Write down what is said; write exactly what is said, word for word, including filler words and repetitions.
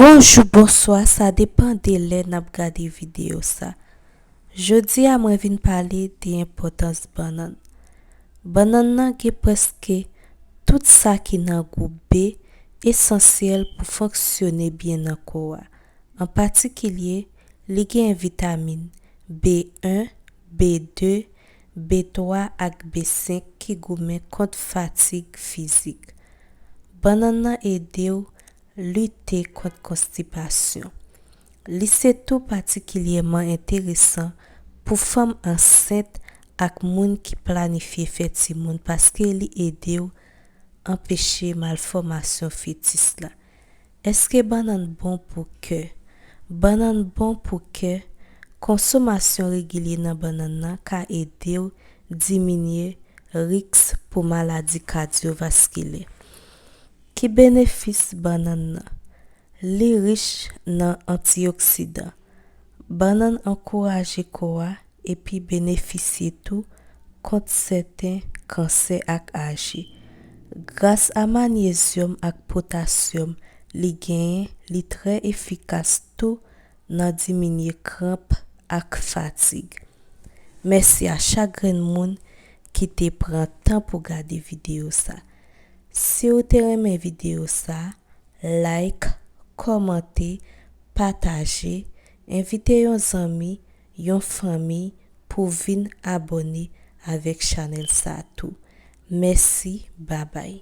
Bonjou, bonswa, sa depann de lè n ap gade videyo sa. Jodi a mwen vin pale de enpòtans bannann. Bannann nan gen prèske tout sa ki nan gwoup B esansyèl pou fonksyone byen nan kò a. An patikilye, li gen vitamin B en, B de, B twa ak B senk ki goumen kont fatig fizik. Bannann nan ede w lite kont konstipasyon. Li se tou patikilyèman enteresan pou fanm ansent ak moun ki planifye fè timoun paske li ede w anpeche malfòmasyon fetis la. Èske bannann bon pou kè? Bannann bon pou kè. Konsomasyon regilye nan bannann nan ka ede w diminye riks pou maladi kadyovaskilè. Ki benefis bannann nan? Li rich nan antioksidan. Bannann ankouraje kò a epi benefisye tou kont sèten kansè ak aji. Gras a manyezyòm ak potasyòm li genyen, li trè efikas tou nan diminye kranp ak fatig. Mèsi a chak grenn moun ki te pran tan pou gade videyo sa. Si w te renmen videyo sa, like, kòmante, pataje, envite yon zanmi, yon fanmi pou vin abòne avèk chanèl sa tou. Mèsi, babay.